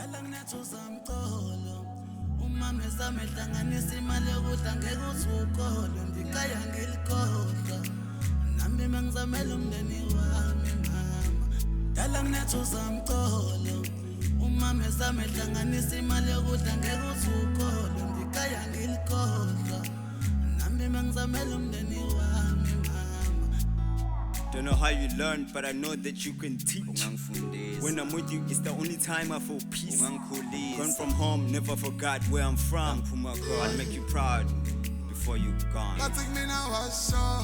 Dala nginethuza mcolo umama esami ehlanganisa imali yokudla ngeke uze ukholwe ndikhaya ngilikhohlwa nami mengizamela umndeni wami mama. Dala nginethuza mcolo umama esami ehlanganisa imali yokudla ngeke uze ukholwe ndikhaya ngilikhohlwa nami mengizamela umndeni wami mama. Don't know how you learn, but I know that you can teach. Ungangifundisa. When I'm with you, it's the only time I feel peace. Ungangikhulisa. Gone from home, never forgot where I'm from. Ngiphuma khona. I'll make you proud before you gone. Ngathi kumina washo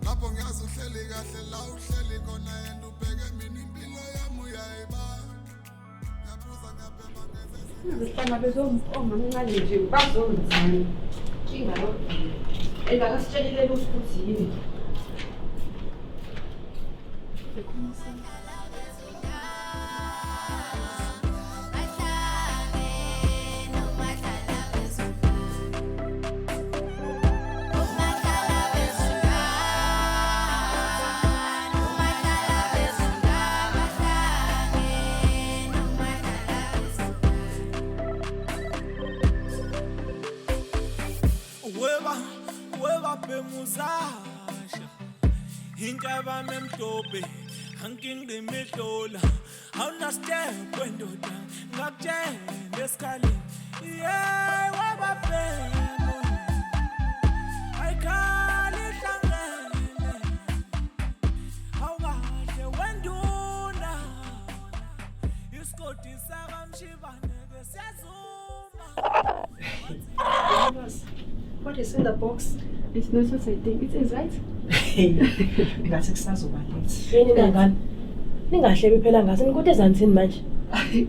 lapho ngiyazi uhleli kahle la uhleli khona yena ubheke mina impilo yami uyayibona ngiyaphuza ngiyabhema ngeze. Sihlangabezwe omamncane nje bazonzani. Inkinga lo. And akasitshelile lutho ukuthi yini. Weba, weba bemuzasha Inkaba memhlophe anginqimihlola awuna step wendoda ngakutshela esikhaleni yeah weba bhemu ayikhali ihlangene awukahle wenduna isigodi sakamshibane ke siyazuma. What is in the box? It's not what I think it is, right? Ngathi kusazoba late. Yini nangani? Ningahlebi phela ngathi nikude ezanzini manje. Hayi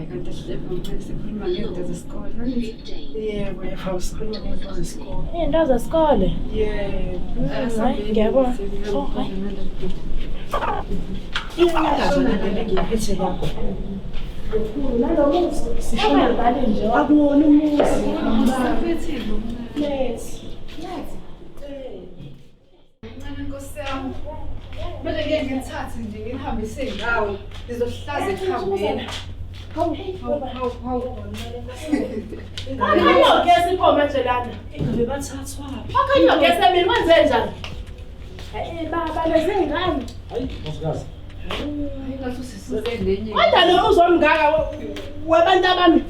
kanti sihlebe ngicela sikhuluma ngezinto zesikole. Yebo, yebo, sikhuluma ngento zesikole. Iy'nto zesikole. Yebo. Hayi, ngiyabona. Oh, hayi. Inyakazo nale engiyiphethe lapho. Nalo muzi. Sishona nje. Akuwona umuzi. Yes. Ncane nkosi yami. Manje ngeke ngithathe nje ngihambise ngawe. Ngizohlaza ekuhambeni. Hawu, hawu, hawu, hawu. Akhanya ugesi pho manje lana. Ingabe bathathwaphi? Akhanya ugesi emini kwenze njani? Eh baba lezingane. Hayi, nkosikazi. Ingathi usisuze nenye. Kodwa lo muzi omngaka wabantu abami.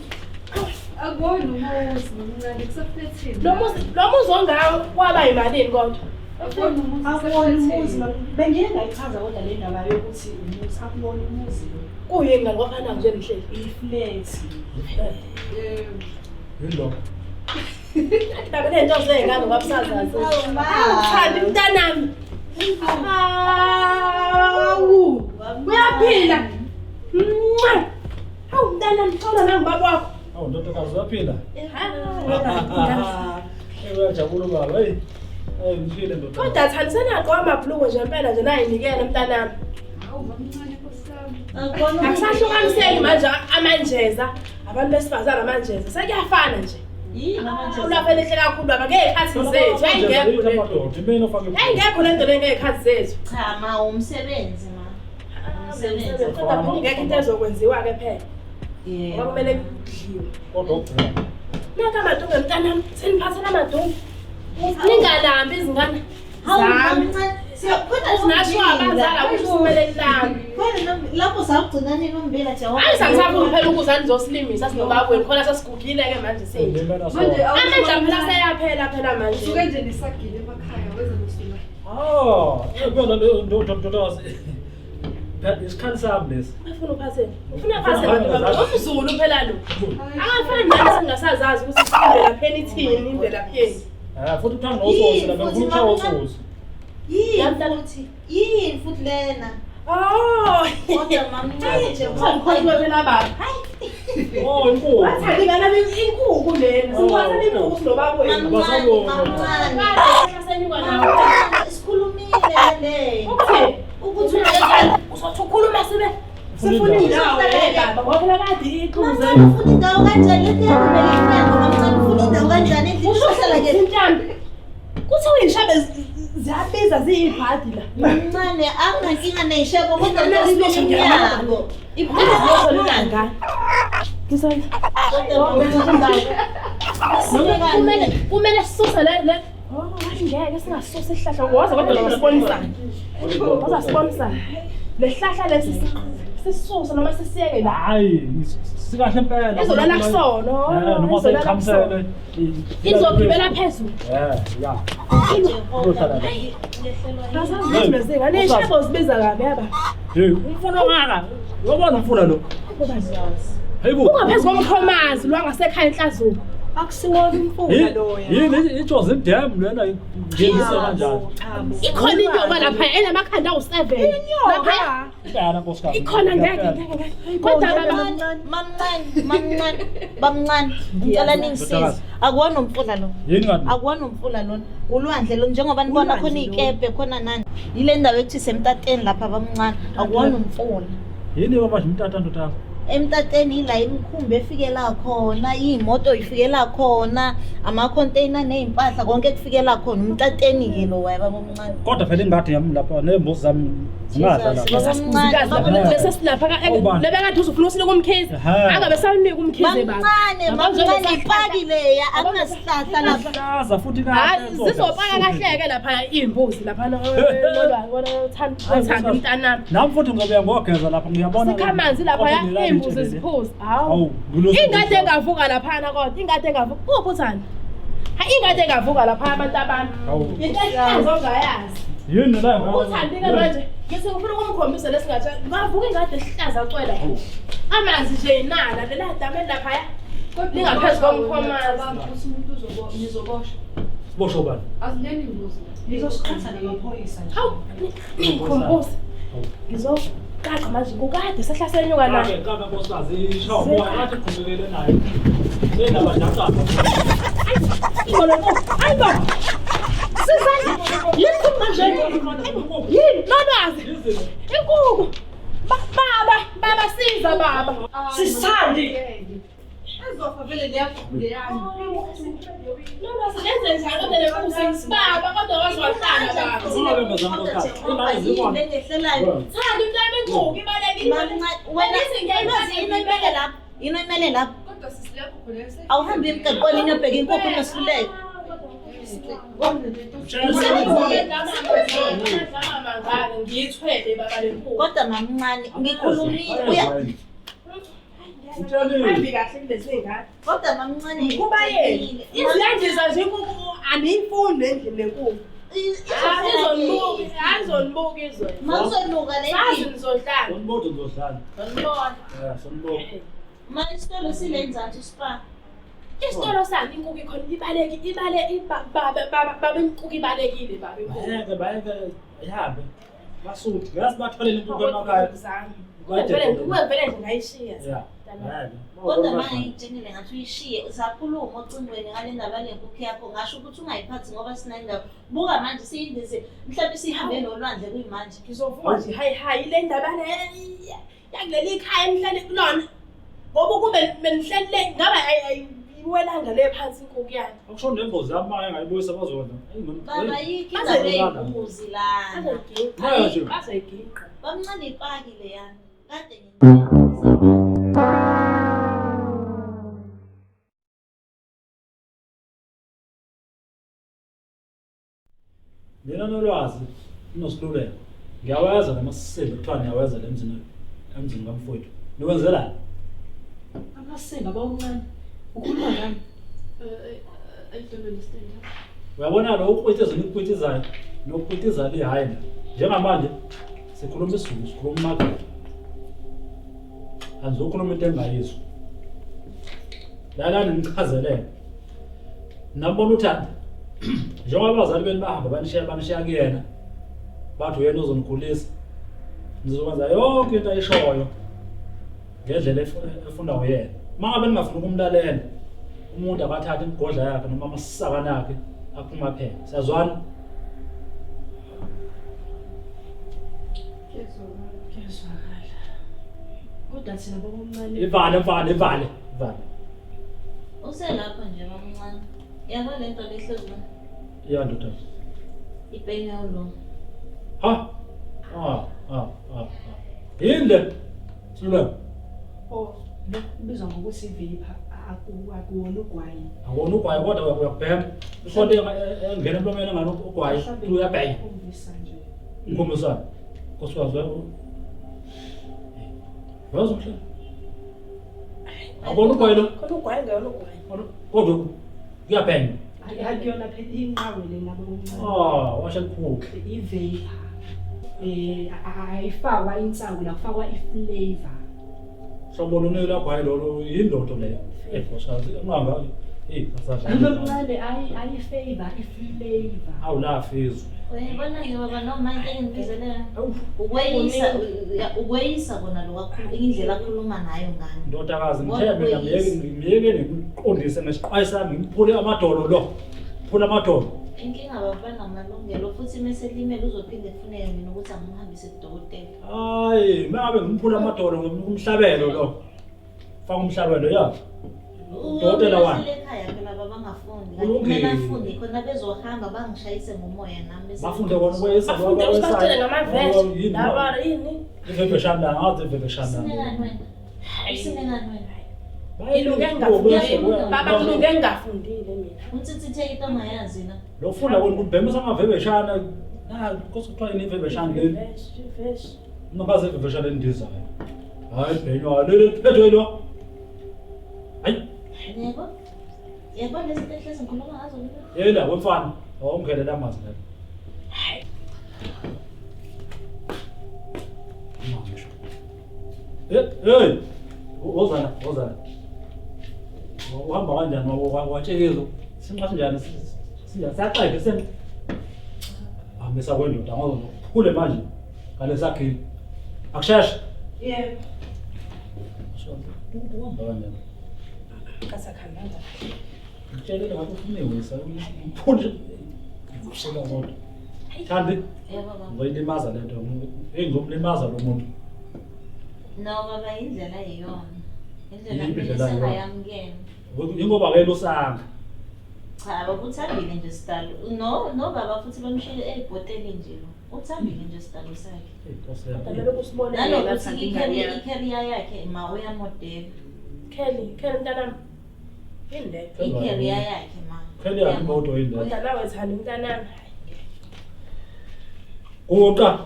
Akuwona umuzi nomncane kuseflethini. Lo muzi ongaka kwaba yimalini kodwa? Akuwona umuzi. Akuwona umuzi. Bengiye ngayichaza kodwa le ndaba yokuthi umuzi akuwona umuzi lo. Kuyini ngani kwafana nje nihleli? I-flat. Yebo. Yini lokho? Baba lento zengane kwabusazazi. Awuthandi mntanami. Hawu. Uyaphila. Mwah. Hawu mntanami thola nangibaba wakho. Awu ndodakazi uyaphila? Ha. Hey, uyajabula ubaba. Hey. Hey, ngiphile ndoda. Kodwa thani senaqoka amabhuluko nje impela nje nayinikela mntanami. Hawu mamncane nkosi yami. Akusahlukaniseki manje amanjeza. Abantu besifazane amanjeza sekuyafana nje. Ulapha elihle kakhulu baba ngey'khathi zethu. Yayingekho le nto. Amadoda, imini ofake. Yayingekho le nto le ngey'khathi zethu. Cha ma umsebenzi ma. Umsebenzi. Kodwa phela ingekho into ezokwenziwa-ke phela. Ngoba kumele kudliwe. Kodwa ukugcina. Nanka amadunge mntanami, seniphathela amadunge. Ningalambi izingane. Hawu Zami. mamncane siyakhona Singasho abazali ukuthi kumele nilambe. Khona lapho sawugcina nini ummbila Jehova? Hayi sangisafuni phela ukuza nizosilimisa sinobabweni khona sesigugile-ke manje sinje. Imina so. Manje Amandla phela seyaphela phela manje. Usuke nje nesagile emakhaya weza nosula. Ah, kuyona ndodakazi. Phela isikhali sami lesi. Bafuna uphatheni. Ufuna uphatheni baba. UmZulu phela lo. Akafani nami singasazazi ukuthi imvelaphi yeni ithini imvelaphi yeni. Ah, futhi uthanda nososi la, Yini ngifuna futhi uthanda mama? usosi. Yini futhi? Yini futhi lena? Oh. Kodwa mamncane Jehova. Sengikhohliwe phela baba. Oh, inkukhu. Wathanda ingane yami inkukhu lena. Sikwathanda inkukhu sinobabweni. Mamncane, mamncane. Senyuka nawe. Mamncane sikhulumile le. Uthi Ukuthi uhlala uzothi ukhuluma sibe sifuna indawo eh baba ngoba phela kade ixuze. Mamncane ufuna indawo kanjani? Lento yakho inyanga mamncane ufuna indawo kanjani? Endlini uzohlala ke. Intambi. Kuthiwa iy'shabe ziyabiza ziyibhadi la. Mamncane anginankinga ney'shebo kodwa nto iminyango. Iphela ngane. Kumele sisuse le. Oh, ngeke singasusa isihlahla woza kodwa losibonisana. Uzasibonisana. Le hlahla lesi sisuse noma sisiyeke la. Hayi, sikahle impela. Izolala kusona. Noma seyiqhamisele. Izogibela phezulu. Yeah. Asazi lezi zibiza kabi yaba. Hey, umfula ongaka. Uyabona umfula lo? Hayibo. Ungaphezu komkhomazi lwangasekhaya enhlazuko. Akusiwona umfula loya. Yini iJozi Dam lena ngenisa kanjani? Ikhona inyoka lapha enamakhanda awu7. Lapha Impela nkosikazi. ikhona ngeke ngeke. Kodwa baba Mamncane, bamncane. Ngicela ningisize. Akuwona umfula lo. Yini ngathi? Akuwona umfula lona. Ulwandle lo njengoba nibona khona iy'kebhe khona nani. Yile ndawo ekuthiwa isemtateni lapha bamncane. Akuwona umfula. Yini baba nje umtata ndodakazi? Emtateni ila imikhumbi efikela khona, iy'moto yifikela khona, amakhonteyina ney'mpahla konke kufikela khona. Umtateni-ke lo waya babomncane. Kodwa phela ingadi yami lapha nembuzi zami zingadla lapha. Bese silapha lebekade uzofuna usinika umkhize. Angabe sawunika umkhize baba. Mamncane, mamncane ipaki leya akunasihlahla lapha. Hlaza futhi kahle. Hayi zizopaka kahleke lapha iy'mbuzi lapha thanda umntanami. Nami futhi ngizobuya ngogeza lapha ngiyabona. Sikha amanzi lapha iy'mbuzi ziphuza. Hawu. Ingadi engavuka laphana kodwa ingadi engavuka. Kuphi uthanda? Hayi ingadi engavuka lapha abantu abami. Into ehlaza ongayazi. Yini la? Uthandile manje. Ngithi ngifuna ukumkhombisa lesingathi ngavuka ingadi ehlaza cwela. Amanzi nje inala lela dameni lapha. Lingaphezu komkhomazi. Umuntu uzoboshwa. Siboshwe ubani? Azineni imbuzi. Nizosiqhatha namaphoyisa nje. Hawu, ngikhumbuze. Ngizoqaqa manje kukade sehlasela inyoka la. Kaka nkosikazi isho umoya ngathi qhubekele nayo. Sendaba njaqapha. Ingolo hayi baba. Sizani. Yini manje? Yini? Nolwazi. Inkuku. Baba, baba siza baba. Sisithandi. Ezofa vele leyani. Nolwazi lenze njani kodwa le nkuku baba kodwa waze wahlala baba. Yini engehlelayo? Thanda umntwana inkuku ibalekile. Wena yini oyimele lapha? Yini oyimele lapha? Kodwa sisi lapho khona Awuhambi emgaqweni uyobheka inkukhu unosiluleko. Ngiyithwele baba le nkuku. Kodwa mamncane ngikhulumile uya Hambi kahle kulezi ngane. kodwa mamncane Kuba yena. Iziyandiza nje inkukhu aniyifuni endlini lenkukhu. Izonibuka, ayizonibuka izwe. Mawuzonuka le Sazi ndlu. nizodlala. Sonibona nizodlala. Nonibona. Sonibona. Ma isitolo silenzansi spa. Isitolo sami inkukhu ikhona ibaleke ibale baba baba inkukhu ibalekile baba inkukhu. Bayeke bayeke ihambe. Basuthi ngazi batholele inkukhu emakhaya. Vele vele nje ngayishiya. Yeah. Bayeke. Kodwa mangiyitshenile ngathi uyishiye usakhuluma ocingweni ngale ndaba lenkukhu yakho ngasho ukuthi ungayiphathi ngoba sinendaba. Buka manje siyindize mhlawumbe sihambe nolwandle kuyimanje. Ngizovuka nje hayi hayi le ndaba le yakuleli ikhaya enihlale kulona. Ngoba kube benihlele ngaba ayiwelanga le phansi inkukhu yami. Akusho nembozi yami manje ngayibuyisa bazodla. Baba yikho indaba eyingozi lana. Bazoyiginqa. Bamncane ipaki leyana. Kade Mina nolwazi nosiluleko. Ngiyawaza namasebe kuthiwa ngiyawaza le emzini emzini kamfowethu. Niwenzelani? Amasimba bawuncane. Ukhuluma ngani? I don't understand. Uyabona lo ukwitiza nikwitizayo nokwitiza le hayi la. Njengamanje sikhuluma isiZulu sikhuluma amagama. Angizokhuluma into engayizwa. Lana ngichazelele. Nabona uthanda. Njengoba abazali benu bahamba banishiya kuyena. Bathi uyena ozonikhulisa. Nizokwenza yonke into ayishoyo ngendlela efuna uyena. Uma ngabe ningafuni ukumlalela umuntu abathathe imigodla yakhe noma amasakana akhe aphuma phela. Siyazwana? Kuyezwakala. Kodwa thina babomncane. Ivale mfana, ivale, ivale. Uselapha nje mamncane. Yabo lento lehlezi la. Ya ndoda. Ibhenga lo. Ha? Ah. Yini le? Siluleko. Oh. Kubizwa ngokuthi i-vapor, akuwona ugwayi. Akuwona ugwayi kodwa uyakubhema. Ikhona engena emlomeni engani ugwayi, uyabhema. Ukhombisa nje. Ukhombisana. Nkosikazi wazi umhlaba. Akuwona ugwayi lo. Khona ugwayi ngeyona ugwayi. Kodwa kuyabhema. Akuyona phela inqawe le nabo omncane. Ah, washa likhulu. I-vapor. Ayifakwa insangu la kufakwa i-flavor. Hlobo luni lwagwayi lolo yindodo leyo. Nkosikazi unganga hey asadla. Omncane ayi-favor i-flavor. Awulafi izwe. Uyayibona-ke baba noma into engibizele ukweyisa kona lo kakhulu indlela akhuluma ngayo ngani. Ndodakazi ngithe mina ngiyeke ngimqondise ngesiqwayi sami ngimphule amadolo lo. Phula amadolo. Inkinga baba namalungelo futhi mese limele uzophinde kufuneke mina ukuthi angimhambise kudokotela. Hayi, mangabe ngimphula amadolo ngimhlabelo lo. Faka umhlabelo ya. Dokotela wani? Ekhaya phela baba bangafundi. Kanti kumele bafunde khona bezohamba bangishayise ngomoya nami. Bafunde kona kweyisa. Bafunde usibatshele ngamavesi. Laba yini? Iveveshana ngazi iveveshana. Usinekani wena? Usinekani wena? Ilunge ngingafundile. Baba kulunge ngingafundile mina. Umtsitsithe into ongayazi na. Lokufunda kona kubhemisa amaveveshana. Na nkosi kuthiwa yini iveveshana leli? Vesh. Noma iveveshana endizayo. Hayi bhenywa leli phethwe lo. Hayi. Yebo. Yebo lezi zinto ehlezi ngikhuluma ngazo mina. Yela wemfana, awungelela amanzi lelo. Hayi. Hey, wozana, wozana. Uhamba kanjani watshekezo? Sinqathi njani? Sinjani? Siyaxega sen. Hambisa kwendoda ngoba uphule manje ngalesakhile. Akusheshe. Yebo. Uhamba kanjani? Kasakhandanga. Ngitshelele ngathi ufuna iwisa uphule. Ushela kodwa. Thandi. Yebo baba. Ngizoyilimaza lento. Hey ngizomlimaza lo muntu. No baba indlela iyona. Indlela kumele singayamukela. Ingoba ke lusanga. Cha baba uthambile nje sidalo. No baba futhi bamshiyele ebhoteli nje lo. Uthambile nje sidalo sakhe. Nkosi yami. Kumele kusibone nalokuthi i-career yakhe ma uyamodela. Kelly, Kelly mntanami. Yini le? I-career yakhe ma. Kelly ayimoto yini le? Mntana wethanda mntanami. Guqa.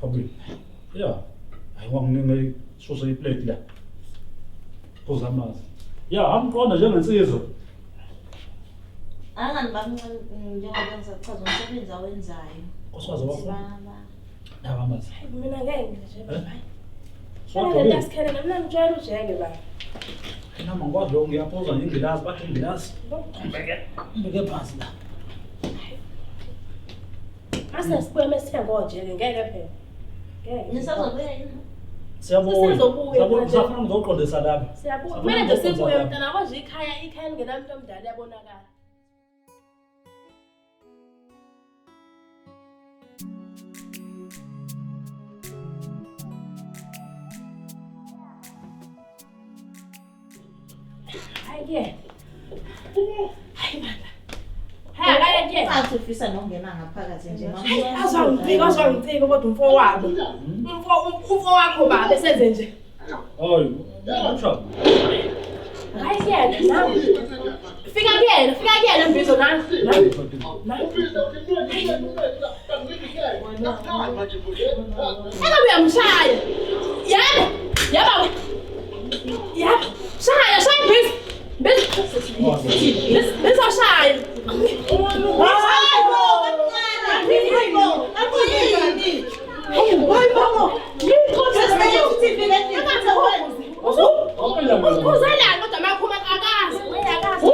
Habi. Ya. Hayi wanginike suse iplate la. Phuza amanzi. Ya, amqonda njengensizwa. Angani bamncane njengoba ngisachaza umsebenzi awenzayo. Nkosikazi wakho. Nawa amanzi. Mina ngeke nje baba. Sodwa. Mina mina ngitshela ujenge baba. Noma ngikwazi lokho ngiyaphuza ngengilazi bathi ingilazi. Ngibeke phansi la. Mase sibuye mesithenga ngojeke ngeke phela. Ngeke. Nisazobuya yini? Siyabuya. Siyabuya safuna ngizoqondisa lapha. Siyabuya. Kumele nje sibuye mntana konje ikhaya lingenamuntu omdala liyabonakala. Hayi ke. Hayi baba. Hayi akaye ke. Ungathi ufisa nokungena ngaphakathi nje mama. Azwangicika kodwa umfo wabo. Umfo wakho baba esenze nje. Hayi, usho. Hayi kuyena nami. Fika kuyena Mbizo nami. Engabe uyamshaya. Yebo. Yebo. Yebo. Shaya, shaya Mbizo. Mbizo. Mbizo shaya. Usikhuzela kodwa makhuma akazi, uyakazi.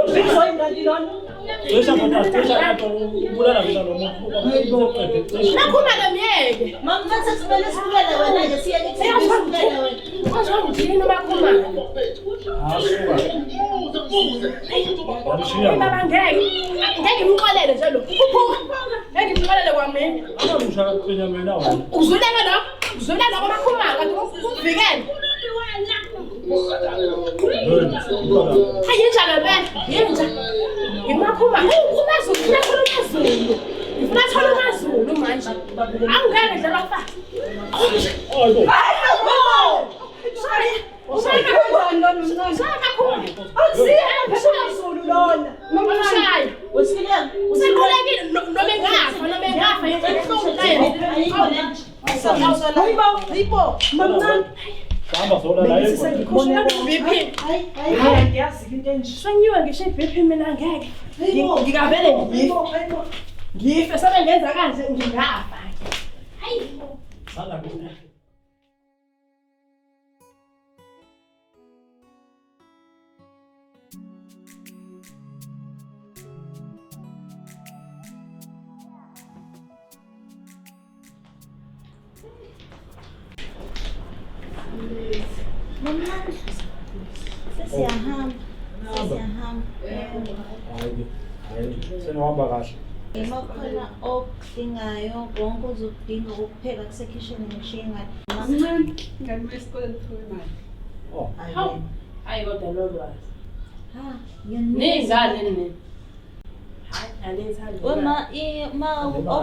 Cisha manje, cisha lento ubulala mina lo muntu. Nakhuma lemyeke. Mama mthathe simele sibulale wena ke siye kithi sibulale wena. Wazwa ngithini umakhuma? Asuka. Wamshiya. Baba ngeke. Ngeke ngimxolele nje lo. Uphuma. Ngeke ngimxolele kwamina. Akamusha kaqinya mina wena. Uzwileke lo. Uzwileke lo makhuma kanti uvikele. Hayi inja ngempela, yinja. Ngimakhuma, uMaZulu, ufuna thola uMaZulu. Ngifuna thola uMaZulu manje. Angeke nje bafa. Hayibo. Hayibo. Ushaya lona umncane. Shaya kakhulu. Akusiye phela uZulu lona. Mamncane. Usilele. Usequlekile noma engafa noma engafa inhlungu Ayikho le nje. Hayibo, hayibo. Mamncane. Hamba sola la Bengithi sengikubone BP. Hayi, hayi. Hayi angiyazi into enje. Sengiwe ngisho iBP mina ngeke. Hayibo. Ngingavele ngife. Hayibo, hayibo. Ngife sebe ngenza kanje ngingafa. Hayi. Sala kuhle. Mamncane. Sesiyahamba. Sesiyahamba. Hayi. Hayi. Senohamba kahle. Uma khona okudingayo konke ozokudinga ukupheka kusekhishini ngishiye ngale. Mncane, ngani wesikole ngithola imali. Oh. Hawu. Hayi kodwa lolwazi. Ha, ngiyanika. Ney'ngane nini? Hayi anithandi. Uma ma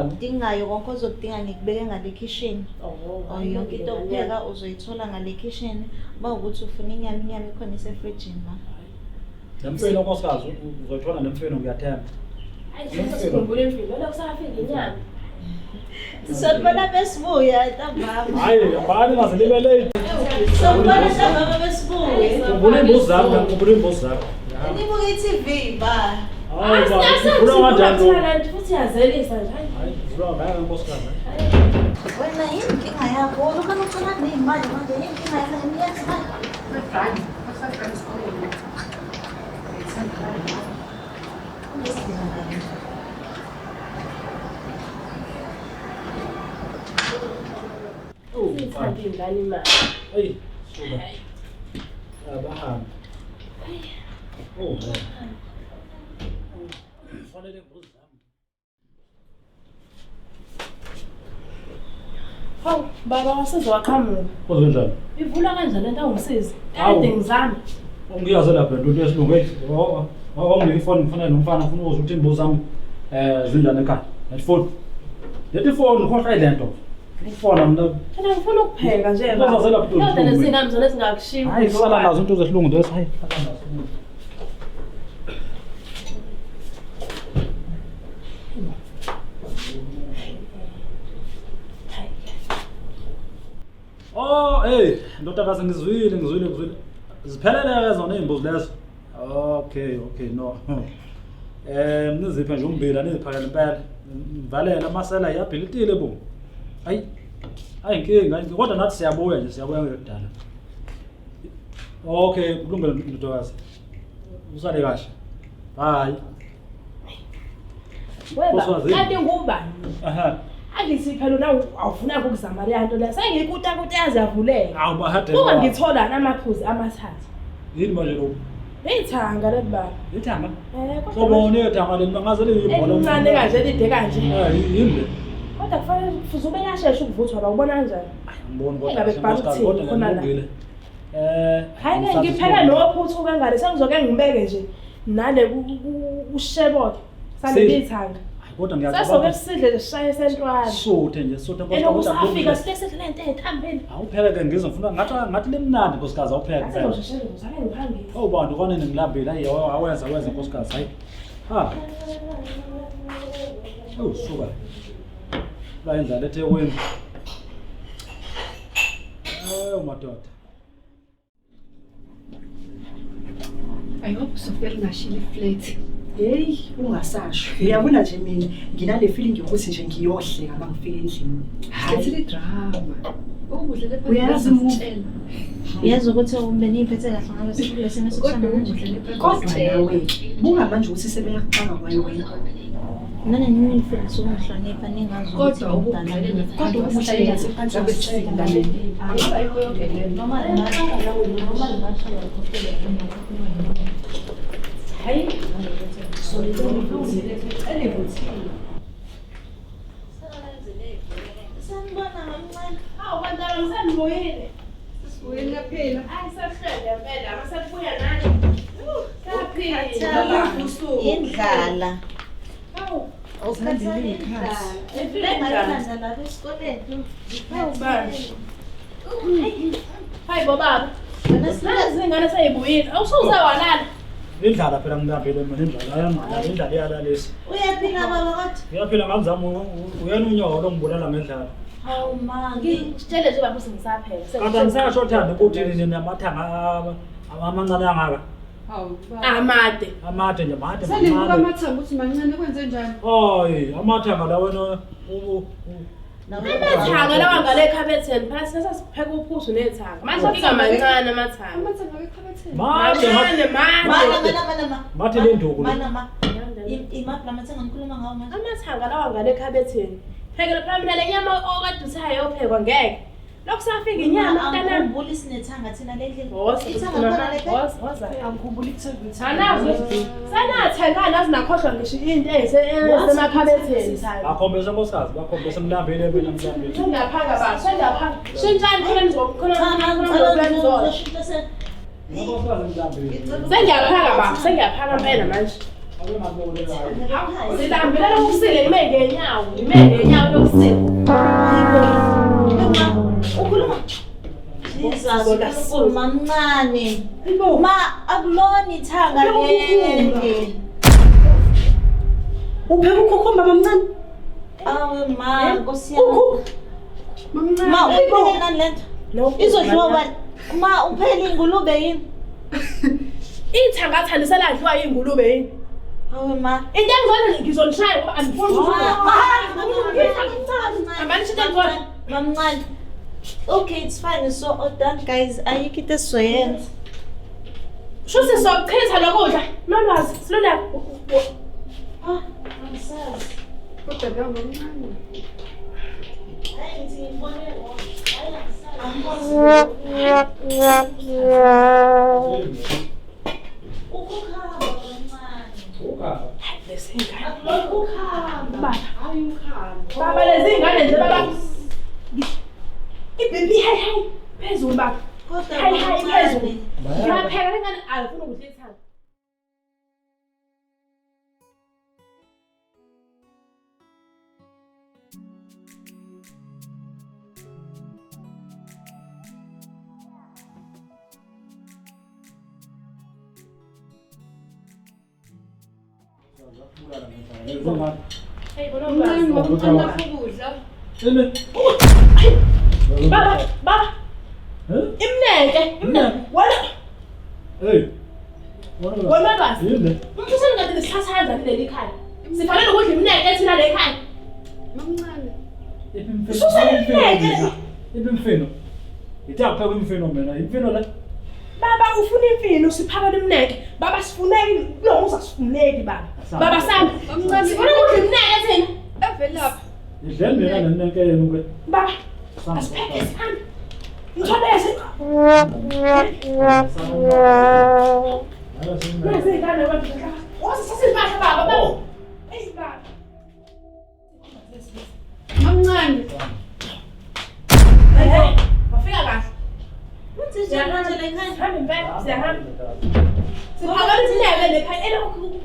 okudingayo konke ozokudinga ngikubeke ngale khishini. Oh, Oh, yonke into yokupheka uzoyithola ngale khishini. Uma ukuthi ufuna inyama, inyama ikhona isefrijini ma. Nemfino nkosikazi uzoyithola nemfino ngiyathemba. Hayi sikhumbule imfino. Lokho kusafika inyama. Sobona besibuya ntambama. Hayi, hambani ngaze libe late. Sobona ntambama besibuya. Khumbula imbuzi zakho, khumbula imbuzi zakho. Nibuke i-TV ba. Hayi baba, uvula kanjani lo? Talent futhi yazelisa nje. Hayi. Hayi, uvula ngeke nkosikazi. Wena yini inkinga yakho? Ulokhu ucela ney'mali manje yini inkinga yakho? Ngiyazi manje. Frank, bafaka esikoleni. Sithanda iy'ngane imali. Hayi, suka. Abahambe. Oh. Kufanele imbuzi zami. Hawu, baba wasiza waqhamuka. Kuzenjani? Ivula kanjani lento awungisizi? Hawu. Kade ngizama. Ungiyaze lapha into yesilungu hey. Awunginike ifoni ngifonele nomfana ngifuna ukuzwa ukuthi imbuzi zami zinjani ekhaya. Lethi phone. Lethi phone ngikhohlwa ile nto. Ufona mina. Phela ngifuna ukupheka nje baba. Uzazela buhlungu. Kodwa nezingane zona ezingakushiyi. Hayi, sala nazo into zesilungu nje hayi. Sala nazo. Oh, hey, ndodakazi ngizwile, ngizwile, ngizwile. Ziphelele ke zona izimbuzi lezo. Okay, okay, no. Niziphe nje umbila niziphakele impela. Nivalele amasela iyabhilitile bo. Hayi. Hayi inkinga, inkinga. Kodwa nathi siyabuya nje, siyabuya ngekudala. Okay, kulungile ndodakazi. Usale kahle. Bye. Weba, Nkosikazi. kanti ngubani? Aha. Angithi phela na awufuna ukuzama le nto le. Sengikuta yaze yavuleka. Awu bahade. Uma ngithola namaphuzu amathathu. Yini manje lokho? Ithanga leli baba. Ithanga. Kodwa Sobona ithanga leli bangaze liyibhola. elincane kanje lide kanje. Eh, yini le? Kodwa kufanele kufuze ube yashesha ukuvuthwa ba ubona kanjani? Angiboni kodwa. Engabe kubhala nkosikazi, ukuthini kodwa khona la? ngilungile. Hayi ke ngipheka nophuthu kangane sengizoke ngibeke nje nale kushebole saleli ithanga. Hayi kodwa Sesoke ngiyacabanga. sidle nje sishaye sentwala. Suthe nje, suthe nkosikazi. Eloku kodwa safika kulungile. sike sidle lento ethambeni. Awupheke ke ngizwe ngifuna ngathi ngathi limnandi nkosikazi awupheke Ngathi impela. ngizosheshe ngizame ngiphangise. Oh bantu kwanini ngilambile hayi awenza awenza nkosikazi hayi. Ha. Oh suka. La indlala eThekwini. Eh madoda. I hope Sophia ngashila iflat. Hey, ungasasho. Uyabona nje mina nginale feeling yokuthi nje ngiyohleka uma ngifika endlini. Sikhethile idrama. Ukuhle lepha. Uyazi sitshela. Uyazi ukuthi beniyiphethe kahle ngabe sikule simo Kodwa esifana manje. ukuhle lepha. Kodwa nawe buka manje ukuthi sebeyakuxaka kwayo wena. Nani ningifundisa ukungihlonipha ningazi ukuthi Kodwa ngimdala ukuhle yini. Kodwa ubuhle ngathi phansi wasitshela enganeni. Angaba yikho yonke le nto. Noma noma ngingasho lokho Hayi. Sanibona mamncane. Hawu bantwana ngisanibuyile. Sibuyile phela. Hayi sesihlele impela, masebuya nani. Saphila. Indlala. Hawu. Ukhathale indlala. Bengalanda lapha esikoleni. Hawu baba. Hayi bo baba. Nazi ingane seyibuyile. Awusuze walala. Indlala phela ngilambile mina indlala ayangala indlala iyalalisa. Uyaphila baba kodwa? Uyaphila ngamzama uyena unyoko lo ngibulala ngendlala. Hawu ma, Ngitshele nje baba usengisapheka. Kanti angisasho thanda ukuthi nina namathanga amancane angaka. Hawu baba. Amade. Amade nje made Senibuka mancane. amathanga ukuthi mancane kwenze njani? Hayi, amathanga la wena Amathanga lawa ngale ekhabetheni phela thina sasipheka uphuzu nethanga. Manje inkinga mancane amathanga. Amathanga ekhabetheni. made Mancane made. Mana mana mana ma. Mathe le nduku le. Mana ma. Imaphi lamathanga ngikhuluma ngawo manje? Amathanga lawa ngale ekhabetheni. Phekela phela mina le nyama okade uthi ayophekwa ngeke. Lokhu safika inyama mntanami. Angikhumbuli sinethanga thina le ndlini. Woza Ithanga khona le ekhaya? woza woza. Angikhumbuli ithanga. Anazi sanathenga nazi nakhohlwa ngisho into ezisemakhabetheni. Bakhombisa nkosikazi, bakhombisa ngilambile mina ngilambile. Sengiyaphaka baba, sengiyaphaka. Shintshani khona nizokhona Cha ma, khona ngicela nizola. ngizoshintsha se. Nkosikazi ngilambile. Sengiyaphaka baba, sengiyaphaka impela manje. Ake ngakubonela hayi. Silambile lokusile ngime ngenyawo, ngime ngenyawo lokusile. Ukhuluma Jesus, uNkulunkulu mamncane. Ma akulona ithanga leli. Upheka ukhukhumba mamncane. Awe ma, Nkosi yami. Mamncane. Ma uyipheke nani lento? Izodliwa bani? Ma uphele ingulube yini? Ithanga athandiseladliwa ingulube yini? Awe ma. Into engizona ngizonishaya ngoba andifuni Mamncane. Okay, it's fine. So all done guys. Ayikho into esizoyenza. Shuthi sokuchitha lokudla. Nolwazi, siluleka. Ah, angisazi. Kodwa leyo mamncane. Hayi ngithi ngibone wrong. Hayi angisazi. Ukukhamba kancane. Ukhamba. Lezi ingane. Akulona ukukhamba. Baba, Hayi ukhamba. baba lezi ingane nje baba. I-BP hayi hayi phezulu baba. Kodwa Hayi hayi phezulu. mamncane. Ngiyapheka lengane ayifuni ukudla ithanga. Hey, bona Mamncane ulwazi. mamncane lapho ukudla. Ini. Baba, baba, Eh? imneke, imneke. Wena, Hey. wena lwazi. Yini? Umthuseni kade nesithatha kanjani leli khaya? Sifanele ukudla imneke thina le khaya. Mamncane. Susa imneke. Iphi imfino? Ithe akuphekwa imfino mina. Imfino le. Baba ufuna imfino siphakele imneke. Baba sifuneki, kulo uzasifuneki baba. Baba sami. Mamncane. Sifuna ukudla imneke thina. Evelaphi. Idleni mina nenenke yenu ke. Baba, asipheke sihambe. Ngitholeze. Nazi ingane abantu. Woza sasimpahla baba, baba. Ey baba. Mamncane. Eh, wafika kahle. Wenze njani manje la ekhaya? Sihambe impela, siyahamba. Siphakela imneke le khaya elokhu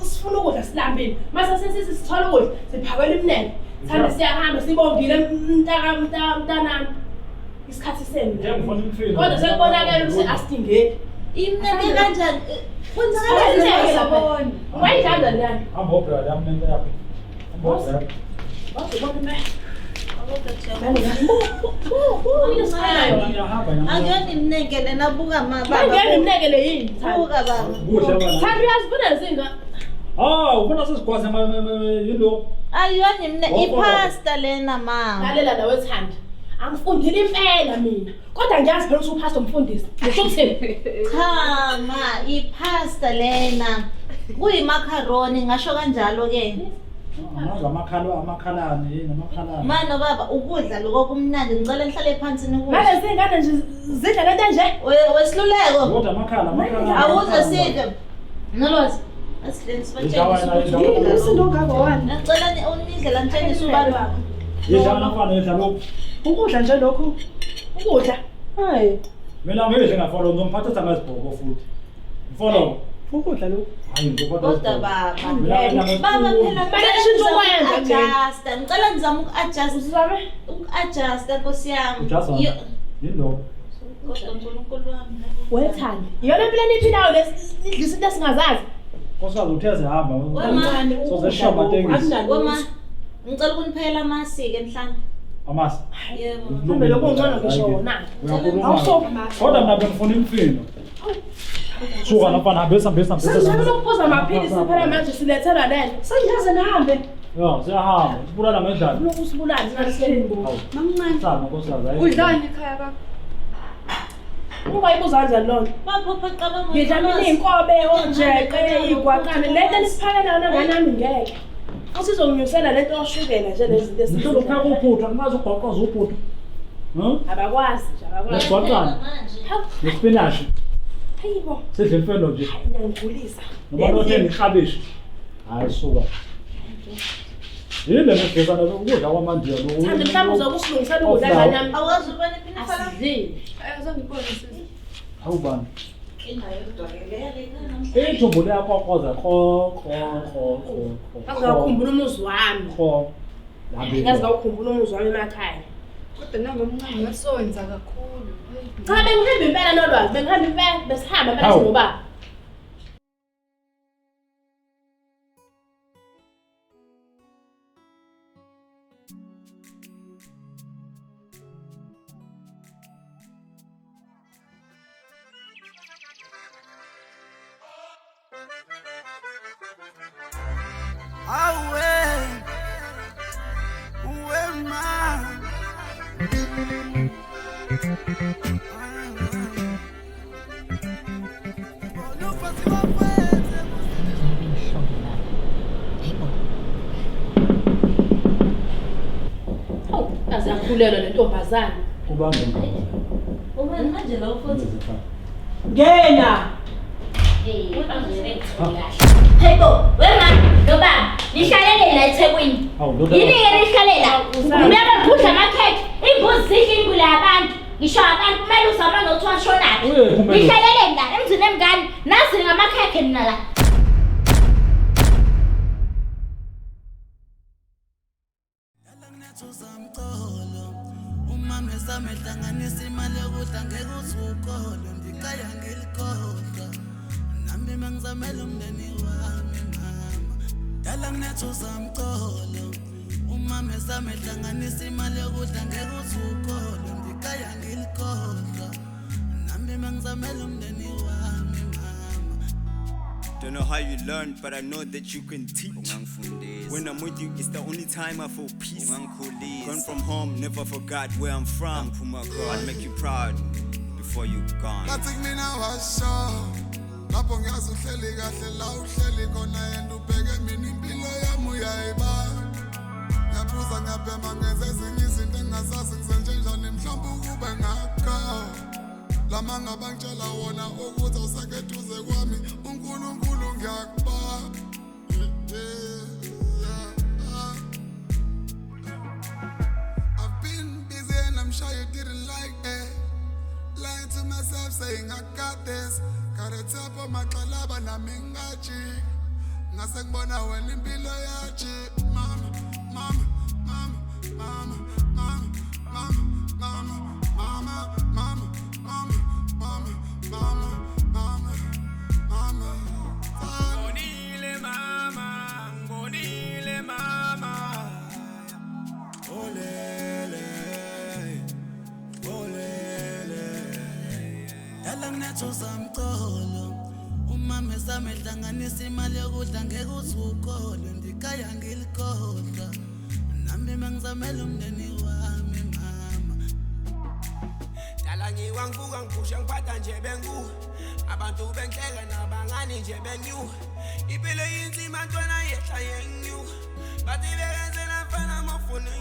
sifuna ukudla silambile. Mase sesithi sithola ukudla, siphakela imneke. Thanda siyahamba sibongile mntaka mntaka mntanami. Isikhathi senu. Ngeke ngifuna imfino. Kodwa sekubonakele ukuthi asidingeki. Imneke kanjani? Kwenzakalani Kwenzakalani? Sabona. Ungayidlanda leyani. Hamba obrada yami nento yakhe. Hamba obrada. Wazobona impela. Ngiyahamba nyama. Akuyona imneke lena buka ma baba. Mangena imneke le yini? Buka baba. Kuhle wena. Thanda uyazibona lezinga. Ah, ubona sesigwaze yilo. Ayona imneke Woko. ipasta lena ma. Lalela nawe Thandi. Angifundile impela mina. Kodwa ngiyazi phela ukuthi upastor umfundisi. Ngisho ukuthini? Cha ma ipasta lena. Kuyimacaroni ngasho kanjalo ke. Angazi amakhalo amakhalane yini amakhalane. Ma no baba ukudla lokho kumnandi ngicela nihlale phansi nikudle. Manje zingane nje zidla lento nje. Wesiluleko. Kodwa amakhala amakhalane. Awuze sidle. Nolwazi. Asidleni sibatshengise ukuthi ukudla Umsindo ongaka wani? Ngicela unidle la nitshengise ubani. Yidla mfana yidla lokhu. Ukudla nje lokhu. Ukudla. Hayi, Mina ngidle ngafolo ngizomphathisa ngezibhoko futhi. Mfolo. ukudla lokhu. Hayi ngizophatha. Kodwa baba. Mina Baba phela Kumele nishintshe ukwenza nje. adjust. Ngicela nizame uku-adjust. Uzame. Uku-adjusta Nkosi yami. Adjust wani? Yini lokho? Kodwa uNkulunkulu wami. Wethandi. Iyona impilo eniphilayo lesidlisa into esingazazi. Nkosikazi uthe zihamba. Sozesha amatekisi. Wema, ngicela ukuniphela amasi-ke mhlawumbe. Amasi. Yebo. Mhlawumbe lokho ungcono ngisho wona. Uyakhuluma. Kodwa mina bengifuna imfino. Suka lapha hambisa hambisa hambisa. Sengicela ukuphuza amaphilisi phela manje silethelwa lento. Sengiyaze nihambe. Ya, siyahamba. Sibulala ngendlala. Lokhu usibulala singahleli. Mamncane. Sana nkosikazi. hayi. Udlani ekhaya baba? Ungayibuza kanjani lonto? Baphupha cabanga. Ngidla mina iy'nkobe, onjeqe, iy'gwaqane. Le nto enisiphakela yona ngane yami ngeke. Futhi izonginyusela le nto yoshukela nje lezi zinto Ngicela ukupheka uphuthu, angimazi ugoqoza uphuthu. Abakwazi nje, abakwazi. Nesigwaqane. Nesipinashi. Hayibo. Sidle imfeno nje. Niyangigulisa. Noma lothenga iklabishi. Hayi suka. Yini le migezana ukudla kwamandiya lokhu? Thandi mhlawumbe uzokusilungisela ukudla ngane yami. Awazi ubani phina fala. Asidlile. Ayazongibona sisi. Hawu bani. Ingayo namhlanje. Ithumbu liyakokoza kho kho kho kho kho. Ngaze ngawukhumbula umuzi wami. Kho. Ngaze ngawukhumbula umuzi wami emakhaya. Kodwa nangomncane ngasonza kakhulu. Cha bengihamba impela nolwazi, bengihamba impela, besihamba impela Hawu. singobaba. Awe, uwe ma. Hawu, aze yakhulelwa le ntombazane. Ubambe. Ubani manje lo futhi? Ngena. Hey bo, wema, nobaba, nihlalele la eThekwini. Hawu ndoda. Yini ke nihlalela? Kumele ngidla amakhekhe, imbuzi zidla imbula yabantu. Ngisho abantu kumele uzama nokuthi washonaphi. Uye, kumele. Nihlalele la emzini emngane, nazi ngamakhekhe mina la. Umama esame hlanganisa imali yokudla ngeke uzukhole ndikhaya ngilikhohlwa nami mangizamela umndeni wami mama dala nginethuza mcolo umama esame hlanganisa imali yokudla ngeke uzukhole ndikhaya ngilikhohlwa nami mangizamela umndeni wami mama. Don't know how you learn, but I know that you can teach. When I'm with you, it's the only time I feel peace. Gone from home, never forgot where I'm from. I'll make you proud before you gone. Ngathi kumina washo lapho ngiyazi uhleli kahle la uhleli khona yena ubheke mina impilo yami uyayibona. Ngiyaphuza ngiyabhema ngenze ezinye izinto engingazazi ngizenjenjani mhlawumbe ukube ngakho. Lama ngabangitshela wona ukuthi awusekho eduze kwami uNkulunkulu ngiyakubona. I've been busy and I'm sure you didn't like it. Lying to myself saying I got this. Got a tap on my kalaba nami ngajika. Ngase ngibona wena impilo yajika. Mama, mama, mama, mama, mama, mama, mama, mama, mama, mama, mama, mama, mama, mama. Ngonile mama, ngonile mama. Olele, olele. Dala nginethuza mcolo umama esame hlanganisa imali yokudla ngeke uzukhole ndikhaya ngilikhohlwa nami mangizamela umndeni wami mama. Dala ngiwangivuka ngiphusha ngiphatha nje bengu. Abantu bengihleka nabangani nje benyu. Impilo inzima ntwana yehla yenyuka. Bathi bekenzela mfana mafuna